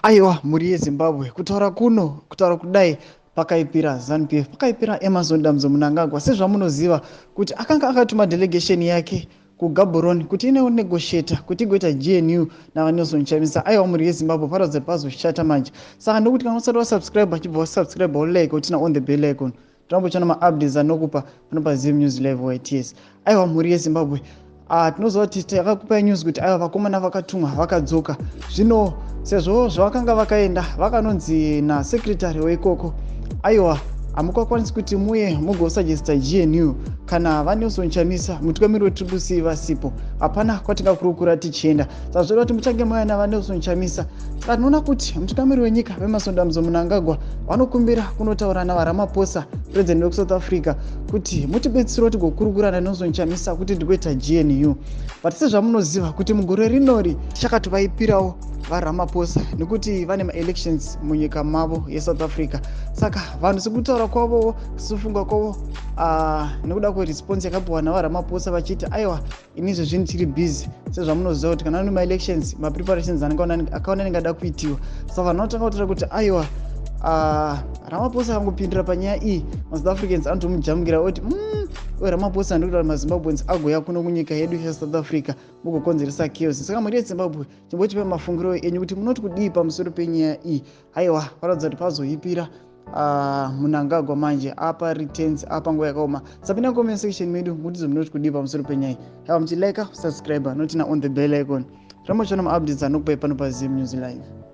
Aiwa, mhuri yeZimbabwe, kutaura kuno, kutaura kudai, pakaipira ZANU-PF, pakaipira Emmerson Dambudzo Mnangagwa, sezvamunoziva kuti akanga akatuma delegation yake kuGaborone kuti inonegotiata kuti igoita GNU naVaNelson Chamisa. Aiwa, mhuri yeZimbabwe, paratidza kuti pazoshata manje. Saka ndokuti kana usati wasubscribe, achibva wasubscribe, wolike, uturn on the bell icon, tirambochana maupdates anokupa pano paZim News Live YTS. Aiwa, mhuri yeZimbabwe, tinoziva kuti takakupai news kuti aiwa, vakomana vakatumwa vakadzoka. Zvino sezvo zvavakanga vakaenda, vakanonzi nasecretary weikoko, aiwa, hamukakwanisi kuti muye mugosuggesta GNU kana vaNelson Chamisa, mutungamiri weTriple C, vasipo. Hapana kwatingakurukura tichienda. Saka zvoda kuti muchange mauya navaNelson Chamisa. Saka tinoona kuti mutungamiri wenyika VaEmmerson Dambudzo Mnangagwa vanokumbira kunotaura naVaRamaphosa, president wekuSouth Africa, kuti mutibetsero tigokurukura naNelson Chamisa kuti tigoita GNU. But sezvamunoziva kuti mugore rinori chakatovaipirawo vaRamaphosa, nekuti vane maelections munyika mavo yeSouth Africa. Saka vanhu, sekutaura kwavowo, sekufunga kwavo, nekuda kweresponse yakapiwa navaRamaphosa vachiti, aiwa, ini izvezvi ndiri busy. Sezvamunoziva kuti kana une maelections, mapreparations akaona anenge ada kuitiwa. Saka vanhu vanotanga kutaura kuti aiwa, Ramaphosa akangopindira panyaya iyi, maSouth Africans anotomujamukira oti, Ramaphosa ndikuti maZimbabweans agoya kuno kunyika yedu yeSouth Africa, mugokonzeresa chaos." Saka mhuri yeZimbabwe, chimbotipai mafungiro enyu kuti munoti kudii pamusoro penyaya iyi. Aiwa, paratidza kuti pazoipira Mnangagwa manje apa returns apa nguva yakaoma. Sapinda comment section medu, mutizo munoti kudii pamusoro penyaya iyi. Aiwa, muchilike, subscribe, noturn on the bell icon, tirambochiona maupdates anokupai pano paZim News Live.